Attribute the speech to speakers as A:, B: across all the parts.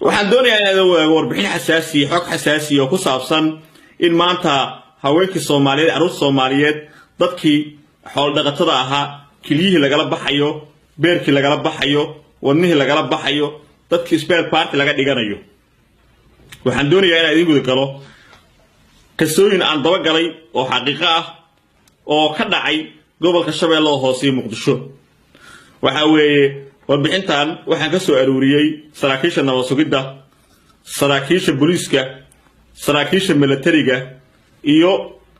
A: Waxaan doonayaa inaan wadaago warbixin xasaasiya, xog xasaasiya oo ku saabsan in maanta haweenkii Soomaaliyeed, carruurta Soomaaliyeed, dadkii xoolo dhaqatada ahaa kiliyihii lagala baxayo, beerkii lagala baxayo, wadnihii lagala baxayo, dadkii spare part laga dhiganayo. Waxaan doonayaa inaan idiin guda galo qisooyin aan dabagalay oo xaqiiqo ah oo ka dhacay gobolka Shabeellada Hoose iyo Muqdisho. Waxa weeye, warbixintan waxaan ka soo aruuriyey saraakiisha nabad sugidda, saraakiisha booliiska, saraakiisha milatariga iyo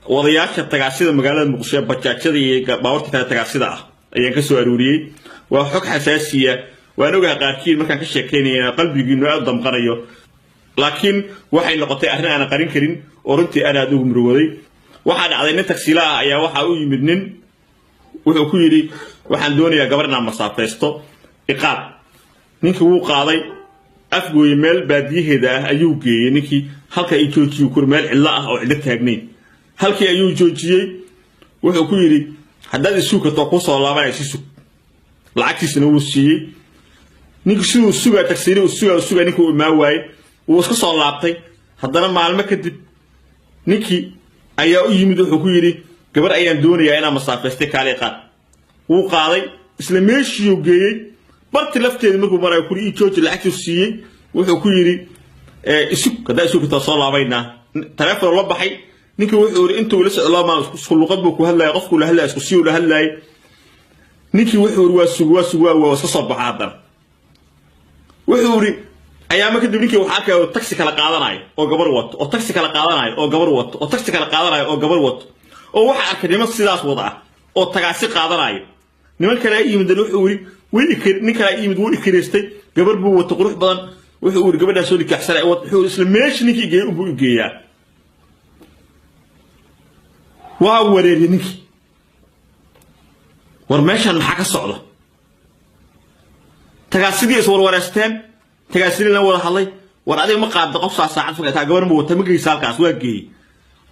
A: wadayaasha tagaasida magaalada Muqdisho ee bajaajyada iyo baabuurta kale tagaasida ah ayaan ka soo aruuriyey. Waa xog xasaasiya. Waan ogahay qaarkiin markaan ka sheekaynaya qalbigiinu aad u damqanayo, laakiin waxay noqotay arrin aanan qarin karin oo runtii aan aad ugu murugooday. Waxaa dhacday, nin tagsiila ah ayaa waxaa u yimid nin. Wuxuu ku yidhi: "Waxaan doonayaa gabar inaan masaafaysto, iqaad." Ninkii wuu qaaday. Afgooye meel baadiyaheeda ah ayuu geeyey ninkii. "Halka i joojiyu," kuri, meel cidlo ah oo cidlo taagnayn. Halkii ayuu joojiyey. Wuxuu ku yidhi: "Haddaad isug karto, kuu soo laabanaya, si sug." Lacagtiisana wuu siiyey. Ninkii siduu sugaa, tagsiiri sugaa sugaa, ninkii uu imaan waayey. Wuu iska soo laabtay. Haddana maalmo kadib ninkii ayaa u yimid. Wuxuu ku yidhi: "Gabar ayaan doonayaa inaan masaafaystay, kaali qaad." Wuu qaaday, isla meeshiiyuu geeyey. Barti lafteeda markuu marayo kuri: "Ii jooji." Lacagtuu siiyey. Wuxuu ku yidhi: "Isug, haddaa isug kartaa soo laabaynaa." Taleefon la baxay ninkii. Wuxuu yidhi intuu ila socdo maan isku luqad buu ku hadlaya, qofkuu la hadlaya isku sii la hadlayay. Ninkii wuxuu yidhi: "Waa sug, waa sug, waa iska soo baxa." Haddana wuxuu yidhi ayaama kadib ninkii waxaa arkaya oo taxi kala qaadanayo oo gabar wato, oo taxi kala qaadanayo oo gabar wato, oo taxi kala qaadanayo oo gabar wato, oo waxaa arkay niman sidaas wada ah oo tagaasi qaadanayo. Niman kale yimid. Wuxuu yidhi nin kale yimid, wuu ikireystay, gabar buu wato qurux badan. Wuxuu yidhi: "Gabadhaa soo nikaaxsanay." Wuxuu isla meeshii ninkii geeyey unbuu i geeyaa. Waa wareeriyey ninkii: "War meeshan maxaa ka socda?" Tagaasidii is warwareysteen, tagaasidii la wada hadlay: "War adiga ma qaadda qof saa saacad fogtaa, gabar ma wata, ma geysa halkaas?" "Waa geeyey."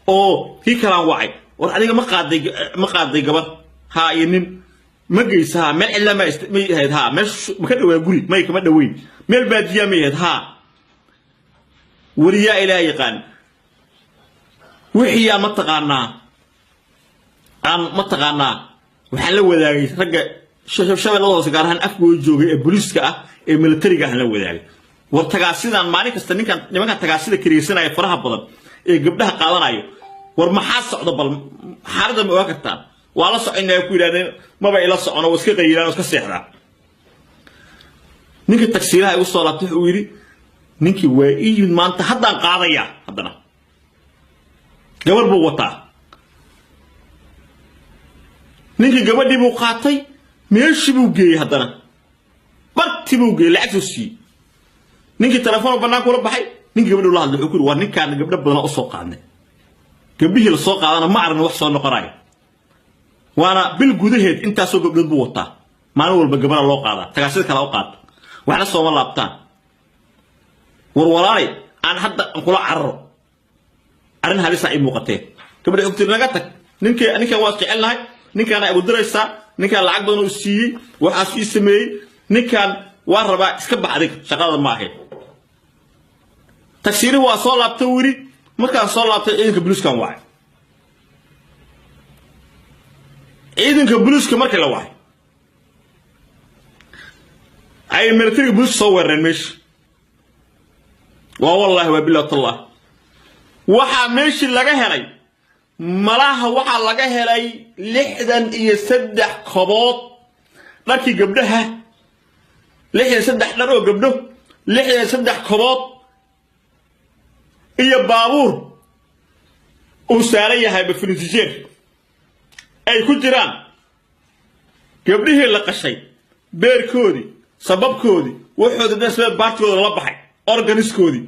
A: Oo kii kalaan wacay: "War adiga ma qaaday gabar haa iyo nin, ma geysa? Haa." "Meel cidla ma may ahayd?" "Haa." "Meel ma ka dhawaa guri?" "May, kama dhaweyn." "Meel baadiyaa may ahayd?" "Haa." Wariyaa Ilaah yaqaan wixiyaa ma taqaanaa aan ma taqaanaa. Waxaan la wadaagay ragga Shabeellada Hoose, gaar ahaan Afgooy joogay, ee booliiska ah ee militariga ahaan la wadaagay: "War tagaasidan maalin kasta ninkan, nimankan tagaasida kariyeysanaya faraha badan ee gabdhaha qaadanayo, war maxaa socda? Bal xaaladda ma ogaan kartaan?" "Waa la soconaya," ku yidhahdeen. "Maba ila socono, waa iska qayilaan oo iska seexdaan." Ninka tagsiilaha igu soo laabtay wuxuu yidhi: "Ninkii waa ii yimid maanta, haddaan qaadayaa, haddana gabar buu wataa." Ninkii gabadhii buu qaatay, meeshii buu geeyey, haddana bartii buu geeyey, lacagtuu siiyey. Ninkii telefoon bannaanka ula baxay. Ninkii gabadhii ula hadlay. Wuxuu ku yidhi: "War ninkaan gabdho badan u soo qaadnay, gabdhihii la soo qaadana ma aragna wax soo noqonayo, waana bil gudaheed intaasoo gabdhood buu wataa. Maalin walba gabadha loo qaadaa, tagaasida kale u qaata, waxna sooma laabtaan. War walaalay, aan hadda aan kula cararo, arrin halisa ay muuqatee." Gabadha xogtir: "Naga tag, ninkii ninkan waa jecelnahay, ninkaana igu diraysaa, ninkaan lacag badan uu siiyey, waxaas ii sameeyey, ninkaan waa rabaa, iska bax adig, shaqada ma ahayd." Tagsiiri waa soo laabtay. Wiri: "Markaan soo laabtay, ciidanka booliiskan wacay." Ciidanka booliiska markii la wacay ay militariga booliiska soo weerareen meesha. Waa wallaahi, waa billahi tallah, waxaa meeshii laga helay malaha, waxaa laga helay 63 kobood, dharkii gabdhaha, 63 dhar oo gabdho, 63 kobood iyo baabuur uu saaran yahay bafrintijeer ay ku jiraan gabdhihii la qashay, beerkoodii, sababkoodii, waxoodii dhan, spare partigooda lala baxay, organskoodii,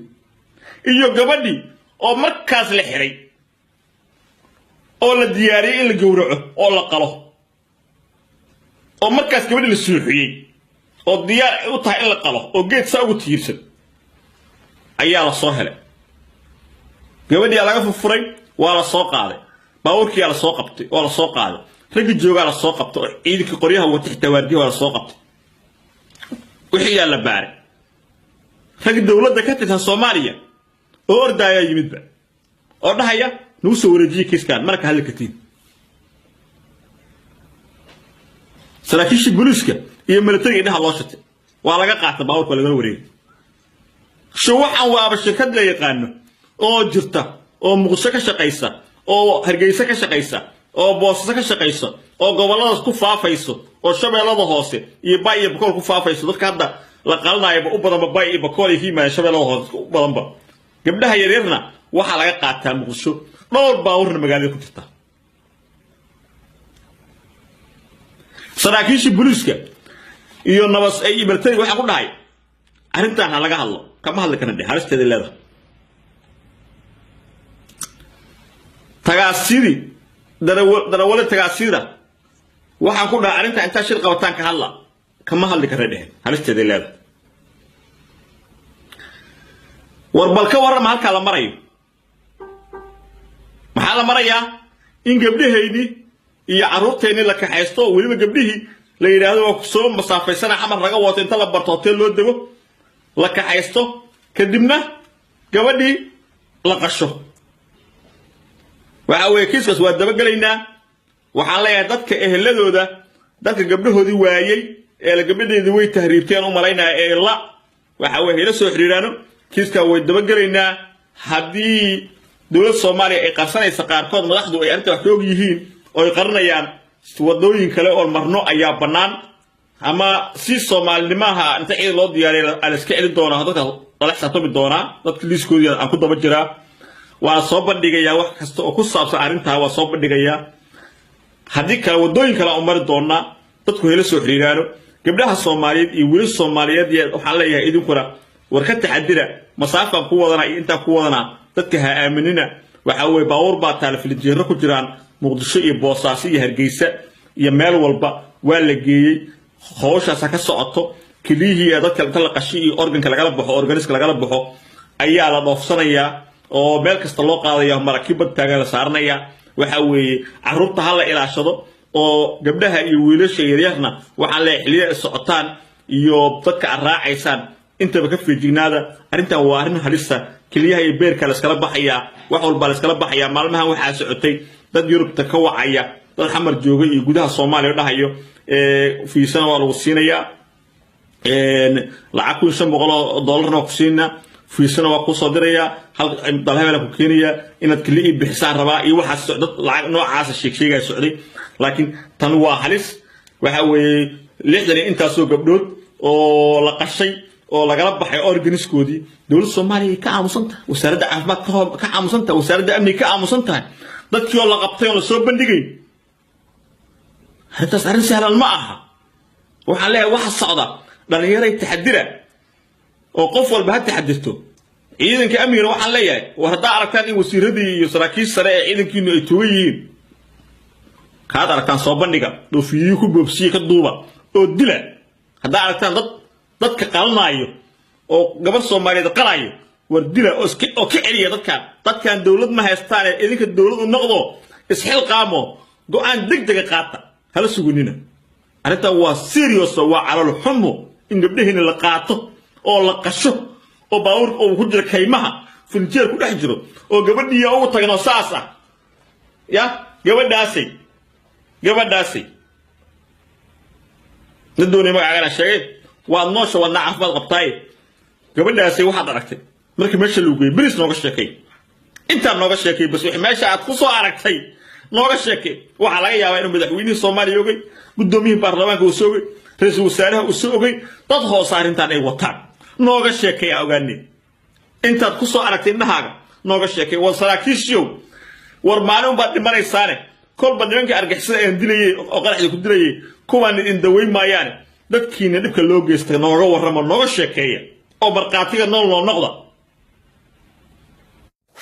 A: iyo gabadhii oo markaas la xiray oo la diyaariyey in la gowraco oo la qalo, oo markaas gabadhii la suuxiyey oo diyaar u tahay in la qalo oo geed saa ugu tiirsan ayaa la soo helay. Gabadhii laga furfuray, waa la soo qaaday. Baabuurkiyaa la soo qabtay, waa la soo qaaday. Raggi joogaa la soo qabtay oo ciidankii qoryaha wata, xitaa waardiyaha waa la soo qabtay. Wixii yaa la baaray. Rag dowladda ka tirsan Soomaaliya oo ordaayaa yimidba oo dhahaya nagu soo wareejiye kiiskan, mana ka hadli kartiin. Saraakiishii booliiska iyo militariga indhaha loo shitay, waa laga qaata baabuurka, waa lagala wareegay. Sho waxaan waaba shirkad la yaqaano oo jirta oo Muqdisho ka shaqaysa oo Hargeysa ka shaqaysa oo Boosaaso ka shaqaysa oo gobolladaas ku faafayso oo Shabeellada Hoose iyo Bay iyo Bakool ku faafayso. Dadka hadda la qalanayaba u badanba Bay iyo Bakool iyo ka yimaadeen, Shabeellada Hoose u badanba. Gabdhaha yaryarna waxaa laga qaataa Muqdisho, dhowr baabuurna magaalada ku jirta. Saraakiishii booliiska iyo nabas iyo militariga waxaa ku dhahay arrintan ha laga hadlo, kama hadli karna dheh, halisteeda leedahay. Tagaasidii darawale tagaasida waxaan ku dhahay arrintan intaa shir qabataan ka hadla, kama hadli karna dheh, halisteeda leedahay. War bal ka warrama halkaa la marayo. Maxaa la marayaa? In gabdhahayni iyo carruurteenni la kaxaysto, weliba gabdhihii la yidhaahdo waa soo masaafaysana, xamar laga wato, inta la barto hotel loo dego la kaxaysto, kadibna gabadhii la qasho. Waxa weeye kiiskaas waa dabagelaynaa. Waxaan leeyahay dadka eheladooda, dadka gabdhahoodii waayey ee la gabdhadeedii way tahriibteen u malaynaya ee la waxa weye ila soo xiriiraano, kiiskaa way dabagelaynaa. Haddii dowladda Soomaaliya ay qarsanaysa, qaarkood madaxdu ay arrinta wax ka og yihiin oo ay qarinayaan, wadooyin kale oo marno ayaa bannaan, ama si soomaalinimaha inta ciidan loo diyaariya la iska celin doonaa, dadka lala xisaabtami doonaa. Dadka liiskoodii aan ku daba jiraa, waan soo bandhigayaa wax kasta oo ku saabsan arrintaa, waa soo bandhigayaa. Haddii kale wadooyin kale aan mari doonaa, dadku hela soo xiriiraano. Gabdhaha Soomaaliyeed iyo wiilasha Soomaaliyeed waxaan leeyahay idinkuna war ka taxadira, masaafaan ku wadanaa iyo intaan ku wadanaa, dadka ha aaminina. Waxaa weeye baabuur baa taala, filinjeero ku jiraan Muqdisho iyo Boosaaso iyo Hargeysa iyo meel walba waa la geeyey. Hawshaas ha ka socoto. Keliyihii dadka inta la qashay iyo organka lagala baxo, organiska lagala baxo, ayaa la dhoofsanayaa oo meel kasta loo qaadaya, maraakiib bad taagan la saaranaya. Waxa weeye carruurta ha la ilaashado, oo gabdhaha iyo wiilasha yaryarna waxaan leeyahay xilliyada ay socotaan iyo dadka aad raacaysaan intaba ka feejignaada. Arrintan waa arrin halisa. Keliyaha iyo beerka la iskala baxayaa, wax walbaa la iskala baxayaa. Maalmahan waxaa socotay dad Yurubta ka wacaya dad xamar jooga iyo gudaha Soomaaliya dhahayo fiisana waa lagu siinayaa, lacag 1500 oo doolarna waa ku siinaa, fiisana waa kuu soo dirayaa, hal dalhebela ku keenayaa, inaad keliya ii bixisaan rabaa iyo waxaas. Dad lacag noocaasa sheeg sheegaya socday, laakiin tan waa halis. Waxa weeye 60 iyo intaasoo gabdhood oo la qashay oo lagala baxay organiskoodii, dowladda Soomaaliya ka aamusan tahay, wasaaradda caafimaad ka aamusan tahay, wasaaradda amniga ka aamusan tahay, dadkii oo la qabtay oo la soo bandhigay. Arrintaas arrin sahlan ma aha. Waxaan leeyahay waxa socda dhallinyaray taxadira, oo qof walba ha taxadirto. Ciidanka amnigana waxaan leeyahay war haddaa aragtaan in wasiiradii iyo saraakiisha sare ee ciidankiinu ay tugan yihiin, kaad aragtaan soo bandhiga, dhoofiyiyo ku boobsiye, ka duuba oo dila. Haddaa aragtaan dad dadka qalanaayo oo gabar Soomaaliyeed qalaayo, war dila oo oo ka celiya dadkan. Dadkan dowlad ma haystaane, idinka dowlad u noqdo, isxilqaamo, go'aan degdega qaata, hala sugunina. Arrintan waa serious, waa calool xumo in gabdhaheena la qaato oo la qasho oo baabuurka uu ku jiro kaymaha, filinjeer ku dhex jiro, oo gabadhii ugu tagan oo saas ah ya gabadhaasay gabadhaasay na doonay magacaagana sheegay, waad noosha, waadna caafimaad qabtaaye, gabadhaasay waxaad aragtay markii meesha lagu geeyey beris nooga sheekay, intaan nooga sheekay bas wixii meesha aad ku soo aragtay nooga sheekay. Waxaa laga yaabaa inuu madaxweynihii Soomaaliya ogay, guddoomiyihii baarlamaanka uu soo ogay, ra-iisul wasaaraha uu soo ogay, dad hoose arrintan ay wataan. Nooga sheekay aa ogaanay intaad ku soo aragtay indhahaaga, nooga sheekay. War saraakiishiyow, war maalin baad dhimanaysaane, kolba nimanka argixisada aan dilayay oo qaraxda ku dilayay kuwaan idin daweyn maayaane, dadkiina dhibka loo geystay nooga warramo, nooga sheekeeya oo markhaatiga nool noo noqda.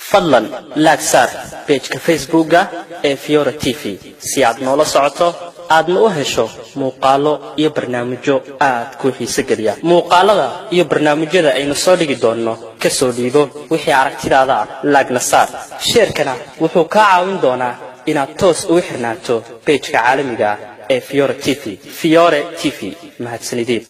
B: Fadlan like saar page-ka Facebooka ee Fiora TV si aad noola socoto aadna u hesho muuqaallo iyo barnaamijyo aad kuu xiiso geliya. Muuqaalada iyo barnaamijyada aynu soo dhigi doonno ka soo dhiibo wixii aragtidaada ah, like-na saar, share-kana wuxuu kaa caawin doonaa inaad toos ugu xirnaato page-ka caalamiga ah ee Fiora TV, Fiore TV. Mahadsanidin.